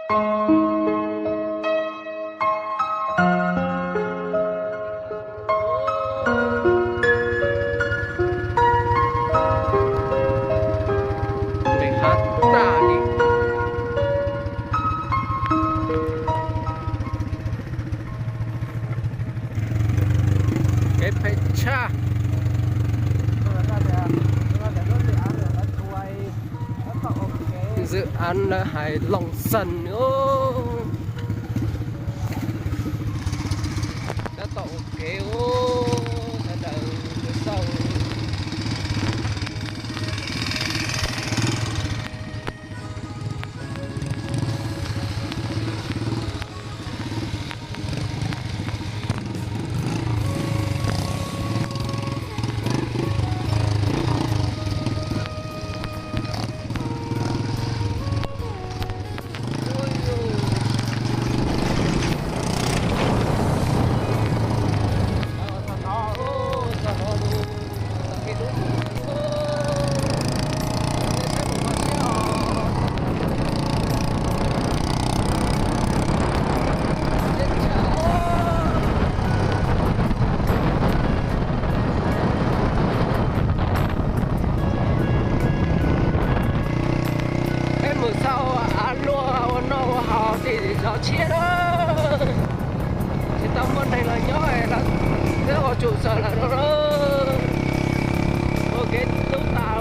Ntxim qab tas li. Kev phem tshaj. Dự án lawv hais Long Xanh. Tab tom ua kev, sawv daws mus xauj. Peb mus xauj av luaj ua noj ua haus tim zos tshiab na. Tsis tau muaj neeg los nyob, twb ua tsum xaws lawm no. Ua kev tub tas.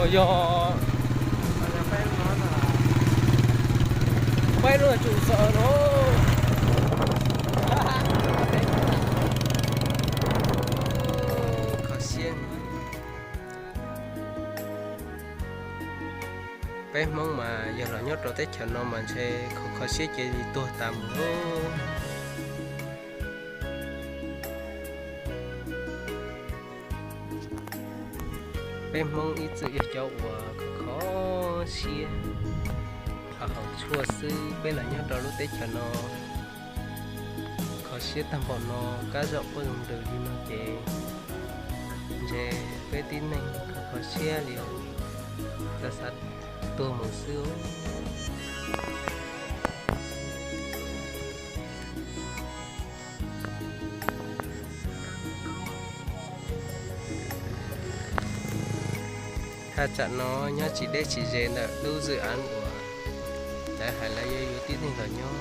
Yog peb lub tsuj xov no. Kho siab. Peb Hmoob mas yog los nyob rau teb chaws no mas ntshe kho kho siab ces li tuag tas mus. Peb Hmoob ib txwm yog cov uas kho kho siab, qhov haum tshuaj xwb. Peb los nyob rau lub teb chaws no kho siab tag npaum no, kab zam quaj zoo ntws li no ces ntshe peb tib neeg kho kho siab li, xav xav tuag mus xwb. Thaj tsam no nyob tsis deb tsis ze ntawm lub zwj av uas lawv hais lawv yuav yuav tib neeg los nyob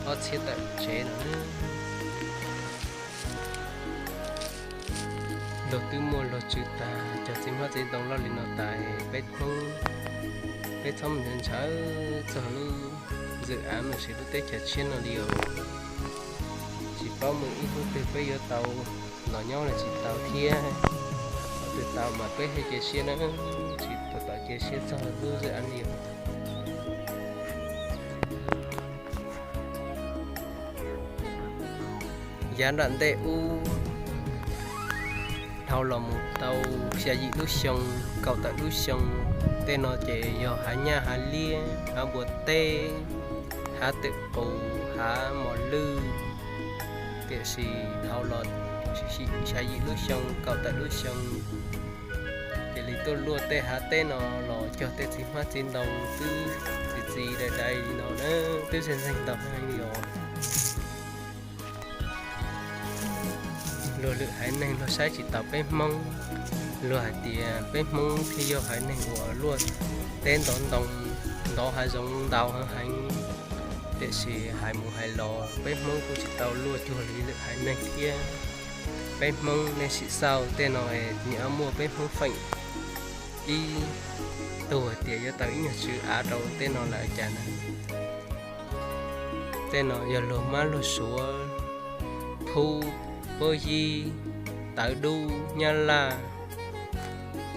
ob txhiab tawm tsev no. Luag twb muaj luag tswv tas, cov txiv hmab txiv ntoo loj li no tas, peb Hmoob peb txhob mus ntshaw txog lub zwj av los sis lub teb chaws tshiab no li os. Tsis paub mus ib hnub twg peb yuav tau los nyob los tsis tau thiab. Thaum twg tau mas peb thiaj cia siab na, tsis tau cia siab txog lub zwj av li os. Yav nram ntej ub, dhau los mus tau xya yim lub xyoo, kaum tawm lub xyoo, tej no ces yog hav nyaj hav liab, hav npua teb, hav twm qus, hav mos lwj. Tiam sis dhau los xya yim lub xyoo, kaum tawm lub xyoo, cia li tuaj luaj tej hav teb no los cog tej txiv hmab txiv ntoo twb txi txiv dai dai li no na, twb zeeg zeeg ntau heev li os. Luag lwm haiv neeg luag saib tsis taus peb Hmoob, luag hais tias peb Hmoob thiaj yog haiv neeg uas luaj teb ntov ntoo, ntov hav zoov ntau heev heev, tiam sis hais mus hais los peb Hmoob kuj tsis tau luaj cuag li lwm haiv neeg thiab. Peb Hmoob nej sim xauj tej no es nws muaj peb Hmoob feem ib tug hais tias yuav tau ib nyuag tswv av rau tej no lawm cas na. Tej no yog luag Mab luag Suav, Phub, Pob Yib, Tawv Dub, Nyab Laj,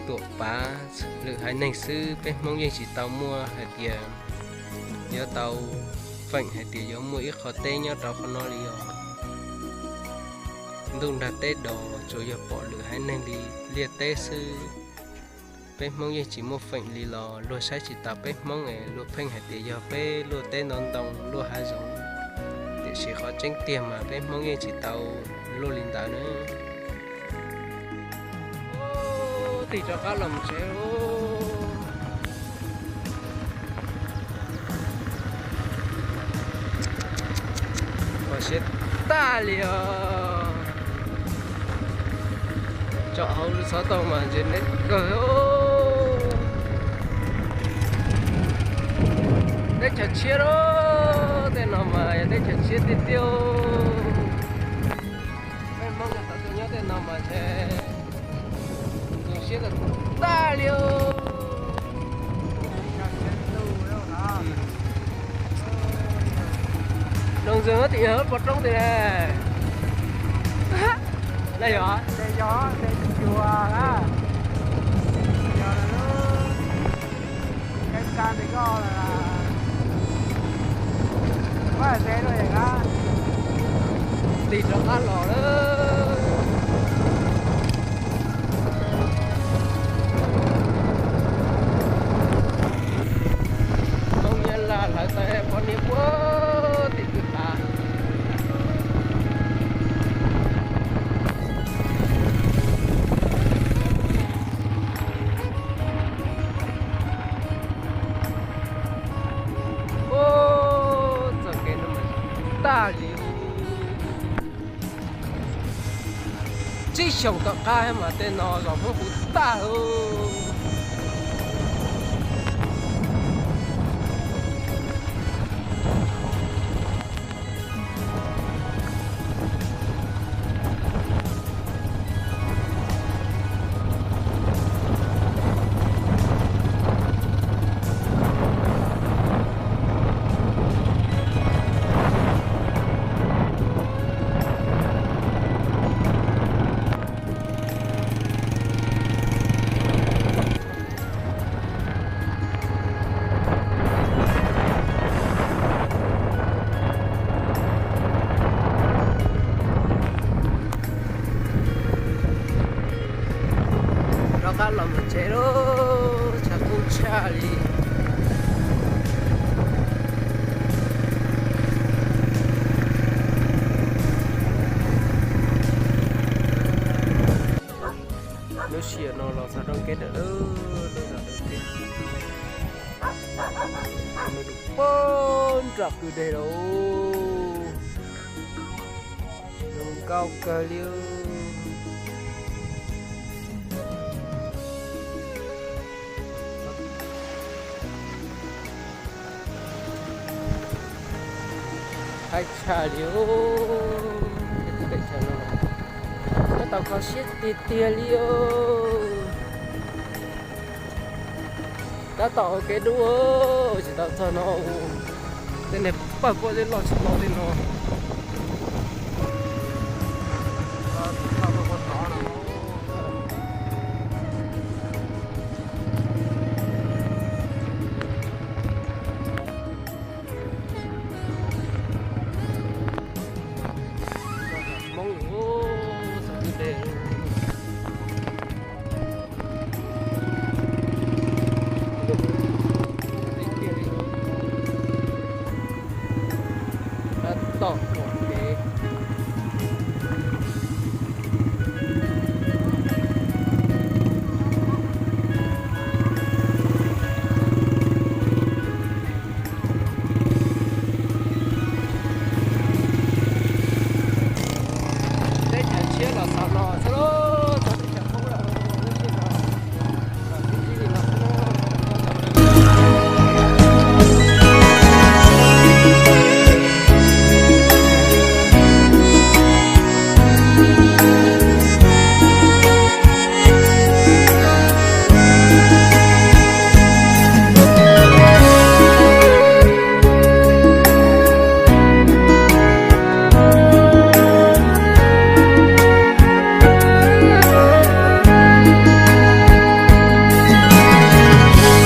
Tuam Pav, lwm haiv neeg xwb, peb Hmoob yeej tsis tau muaj hais tias yuav tau feem hais tias yuav muaj ib qho teb nyob rau qhov no li os. Ntuj nrag teb dos tsuas yog pom lwm haiv neeg li liaj teb xwb. Peb Hmoob yeej tsis muaj feem li los luag saib tsis taus peb Hmoob es luag pheej hais tias yog peb luaj teb ntoo ntoo luaj hav zoov, tiam sis qhov tseeb tiag mas peb Hmoob yeej tsis tau luaj li ntawd na. Tig rov qab los tsev. Kho siab tag li os. Tsom hauv lub xov tooj mas ntse neb kawg. Teb chaws tshiab lawm, tej no mas yog teb chaws tshiab tiag tiag. Peb Hmoob tau tuaj nyob tej no mas ntshe zoo siab tag li. Nroog Zoog tim yog lub pov roob tim ne. Na yog, tig rov qab los lawm. Hmoob Nyab Laj lawv tau poj niam puag tim kwj ha. Txoj kev no mas tag li. Tsib xyoos tom qab mas tej no zos Hmoob puv tag li. Rov qab los mus tsev lawm, tshav kub tshaj li. Lub sij hawm no los txog rooj keb lawm, lub zos rooj keb. Nws rau pag nram kwj deg lawm. Zoo nkauj kawg li. Haib tshaj li. Tab tom kho siab tiag tiag li. Tab tom ua kev dub, tsis tau txog no. Tej niag pawg puab tej loj tsis tau li no.